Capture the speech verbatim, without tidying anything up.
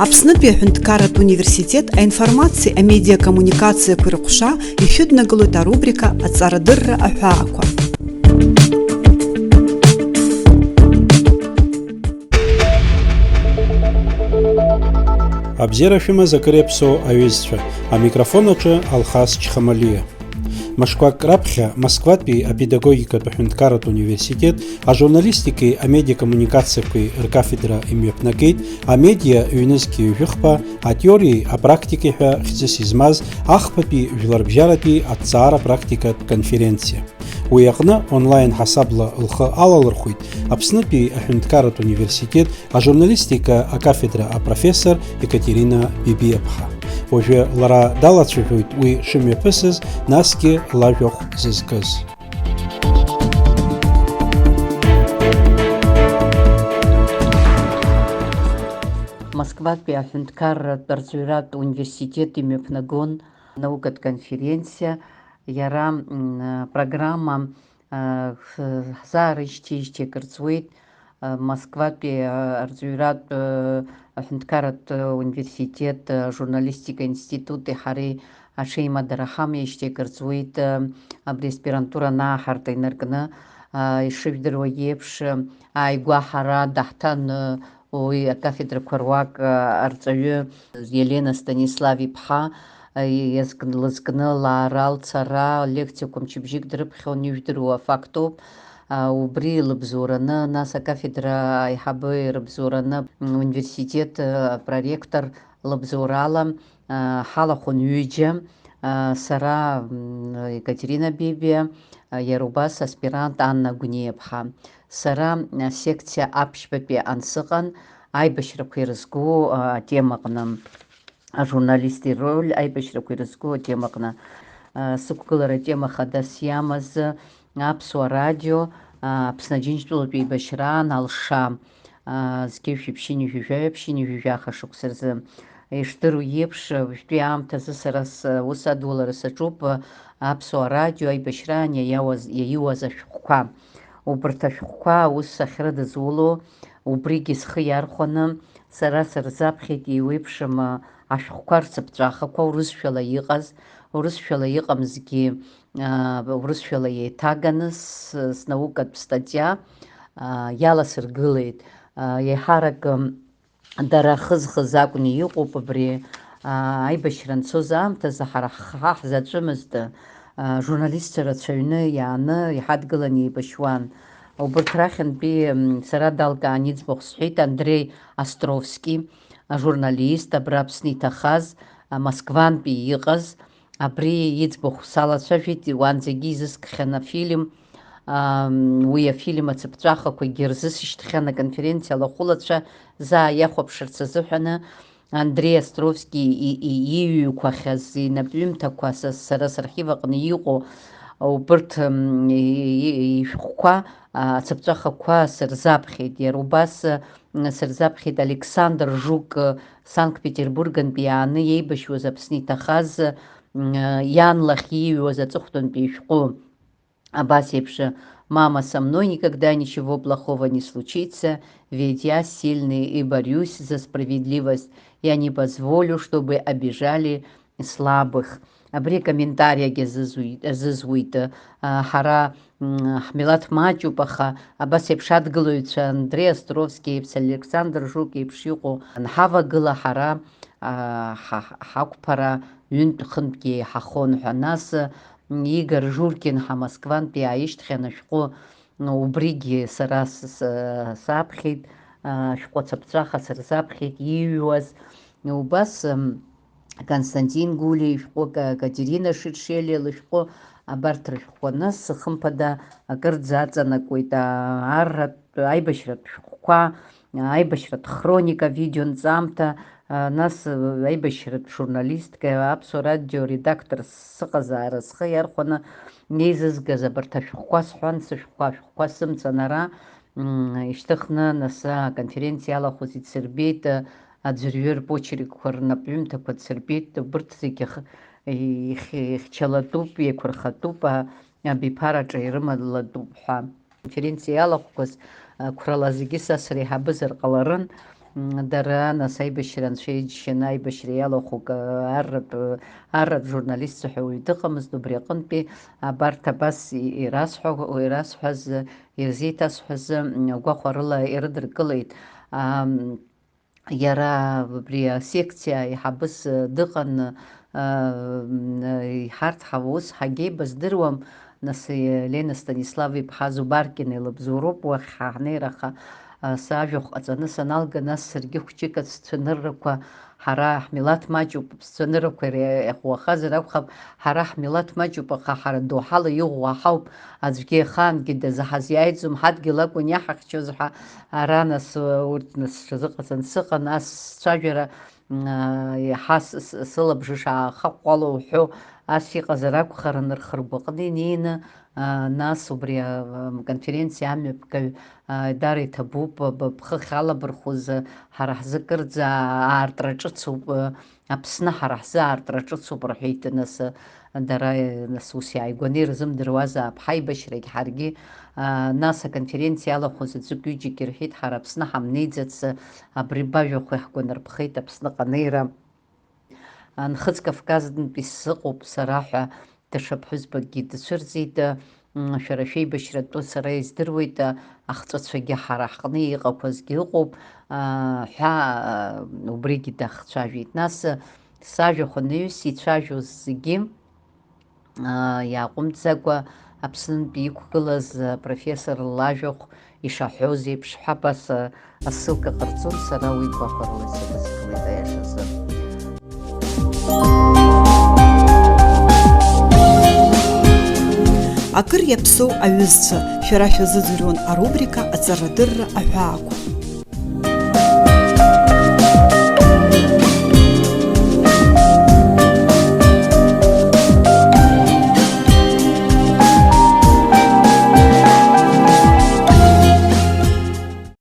Аԥснытәи аҳәынҭқарратә университет аинформациеи амедиакоммуникациақәеи рҟәша ишәыднагалоит арубрика Аҵарадырра аҳәаақәа. Абзиара шәымаз акыр иаԥсоу аҩызцәа. Амикрофон аҿы Алхас Чхамалиа. Мышқәак раԥхьа Москватәи апедагогикатә аҳәынҭқарратә университет ажурналистикеи амедиакоммуникациақәеи ркафедра имҩаԥнагеит амедиа ҩнызқьи ҩажәихԥа атеориеи апрактикеи ҳәа хьӡыс измаз ахԥатәи жәларбжьаратәи аҭҵаара практикатә конференциа. Уи аҟны онлайн ҳасабла лхы алалырхәит Аԥснытәи аҳәынҭқарратә университет ажурналистика акафедра апрофессор Екатерина Бибиаԥҳа. Уажәы лара далацәажәоит уи шымҩаԥысыз, насгьы лажәахә зызкыз. Москватәи аҳәынҭқарратә арҵаҩратә университет имҩаԥнагон наукатә конференциа, иара, м, программа, а, х-, ҳзаарышьҭижьҭеи акыр ҵуеит, а, Москватәи, а, арҵаҩратә, а, аҳәынҭқарратә университет, а, ажурналистика институти ҳареи аҽеимадара ҳамеижьҭеи акыр ҵуеит, а, абри аспирантура анааҳарта инаркны, а, ишыжәдыруа еиԥш, а, ааигәа ҳара даҳҭан, а, уи акафедрақәа руак, а, арҵаҩы Елена Станислав-иԥҳа, а, иазкны, лызкны лаара, лцара, лекциақәа мчыбжьык дрыԥхьон, ижәдыруа афактоуп. А, убри лыбзоураны, нас акафедра аиҳабы ирыбзоураны, м, университет, а, проректор лыбзоурала, а, ҳалахәын ҩыџьа, а, сара, м, Екатерина Бебиа, а, иара убас аспирант Анна Гәниаԥҳа. Сара, а, секциа аԥшьбатәи ансыҟан, аибашьрақәа ирызку, а, атемаҟны, ажурналист ироль аибашьрақәа ирызку атемаҟны, а, сықәгылара атема хадас иамаз, а, Аԥсуа радио, а, Аԥсны Аџьынџьтәылатә еибашьраан Алша, а, зқьи жәшәи ԥшьынҩажәи жәаҩа, ԥшьынҩажәи жәаха шықәса рзы. Ишдыру еиԥш, уажәтәи аамҭазы сара сус адулара саҿуп, а, Аԥсуа радио аибашьраан иаиауаз, иаиуаз ашәҟәқәа. Убарҭ ашәҟәқәа аус ахьрыдызуло, убригьы схы иархәаны, сара сырзаԥхьеит еиуеиԥшым, а, ашәҟәқәа рцыԥҵәахақәа урысшәала иҟаз, урысшәала иҟамзгьы, а, урысшәала еиҭаганы с-, снаукатә статиа, а, иаласыргылеит. А, еиҳарак, м, дара хызхыз акәны иҟоуп абри, аа, аибашьра анцоз аамҭазы ҳара ҳхы ҳзаҵәымызт, аа, журналистцәа рацәаҩны иааны иҳадгылан еибашьуан. Убырҭ рахьынтәи, м, сара далкаан иӡбахә сҳәеит, Андреи Островски, ажурналист, абра Аԥсны иҭахаз, а, Москвантәи иҟаз, абри иӡбахә салацәажәеит, уанӡагьы изыскхьан афильм, аа, уи афильм ацыԥҵәахақәагьы рзысышьҭхьан аконференциа алахәылацәа заа иахәаԥшырц азыҳәаны, Андреи Островски и-, и-, ииҩқәахьаз инапҩымҭақәа са, сара сархив аҟны иҟоу убырҭ, м, и-, и-, ишәҟәқәа, а, ацыԥҵәахақәа сырзаԥхьеит. Иара убас, м, сырзаԥхьеит Александр Жук, Санкт-Петербургантәи иааны иеибашьуаз Аԥсны иҭахаз, м, иан лахь ииҩуаз аҵыхәтәантәи ишәҟәы. Абас еиԥш, «Мама, со мной никогда ничего плохого не случится, ведь я сильный и борюсь за справедливость. Я не позволю, чтобы обижали слабых». Абри акомментариагьы азызуит, азызуит, а, ҳара, м, ҳмилаҭ маҷуп, аха абас еиԥш адгылаҩцәа Андреи Островски еиԥш, Александр Жук еиԥш иҟоу анҳавагыла, ҳара, а, ҳа-, ҳақәԥара ҩынтә-хынтәгьы еиҳахон ҳәа. Нас, Игор Журкин ҳа Москвантәи ааишьҭхьан ашәҟәы, убригьы сара с-, с-, саԥхьеит, ашәҟәы ацыԥҵәаха сырзаԥхьеит ииҩуаз. Убас, м, Константин Гулиа ишәҟәы, Ка-, Катерина Шершелиа лышәҟәы, абарҭ рышәҟәқәа нас, хымԥада, акырӡа аҵанакуеит, а-, арратә, аибашьратә шәҟәқәа, аибашьратә хроника, видеонҵамҭа, а, нас, а, аибашьратә журналистка, Аԥсуа радио редактор сыҟазаара схы иархәаны еизызгаз абарҭ ашәҟәқәа сҳәан, сышәҟәқәа, ашәҟәқәа сымҵан ара, м, ишьҭыхны, нас, аконференциа иалахәыз идсырбеит, а, аӡәырҩы рпочеркқәа рнапҩымҭақәа дсырбеит, убырҭ зегьы х-, их-, ихьчалатәуп, еиқәырхатәуп, а, абиԥараҿы ирымалатәуп ҳәа. Конференциа иалахәқәаз, а, қәрала зегьы са среиҳабызар ҟаларын, Дара, нас, аибашьра анцәа иџьшьаны, аибашьра иалахәук, арратә, арратә журналистцәа ҳәа уаҩ дыҟамызт, убри аҟынтәи абарҭ абас ирасҳәо-, ирасҳәаз, ирзеиҭасҳәаз, агәахәарыла ирыдыркылеит. Ам, иара абри асекциа аиҳабыс дыҟан, а, иҳарҭ ҳаус ҳагьеибаздыруам, нас, Лена Станислав-иԥҳа Зубаркина илыбзоуроуп уахь ҳанеира, аха, а, сажәахә ҟаҵаны саналга, нас саргьы хәҷык ацәцәаныррақәа, ҳара ҳмилаҭ маҷуп, ацәцәаныррақәа иреиӷьуахазар акәхап, ҳара ҳмилаҭ маҷуп, аха ҳара доуҳала иӷәӷәа ҳауп, аӡәгьы ахаангьы дазаҳазиааиӡом, ҳадгьыл акәын иаҳахьчоз ҳәа, ара, нас, урҭ, нас, сҽазыҟаҵан сыҟан, ас сцәажәара, м, а, иаҳа с-, с-, сылабжыш аахаҟәҟәало уҳәо, ас иҟазар акәхарын, рхыргәаҟны инеины, а, нас убри, а, ам, конференциа амҩаԥгаҩ, а, дара иҭабуп, б-, бхы ахьалабырхәыз, а, ҳара ҳзы кырӡа аартра ҿыцуп, а, Аԥсны ҳара ҳзы аартра ҿыцуп, рҳәеит, нас, а, дара, а, нас ус иааигәаны ирзымдыруазаап ҳаибашьрагь ҳаргьы, а, нас аконференциа иалахәыз аӡәык-ҩыџьагьы рҳәеит, ҳара Аԥсны ҳамнеиӡац, а, абри бажәахә иаҳгәанарԥхеит Аԥсныҟа анеира. А, Нхыҵ Кавказынтәи сыҟоуп сара ҳәа даҽа ԥҳәызбакгьы дцәырҵит, м, шәара шәеибашьратәы сара издыруеит, а, ахҵәацәагьы ҳара ҳҟны иҟақәазгьы ыҟоуп, а, ҳәа, а, убригьы дахцәажәеит. Нас, а, сажәахә анаҩс ицәажәоз зегьы, а, иааҟәымҵӡакәа Аԥснынтәи иқәгылаз, а, профессор лажәахә ишаҳәоз еиԥш ҳәа абас, а, асылка ҟарҵон, сара уи гәахәарыла исыдыскылеит аиашазы. Акыр иаԥсоу аҩызцәа, шәара шәазыӡырҩуан арубрика Аҵарадырра аҳәаақәа.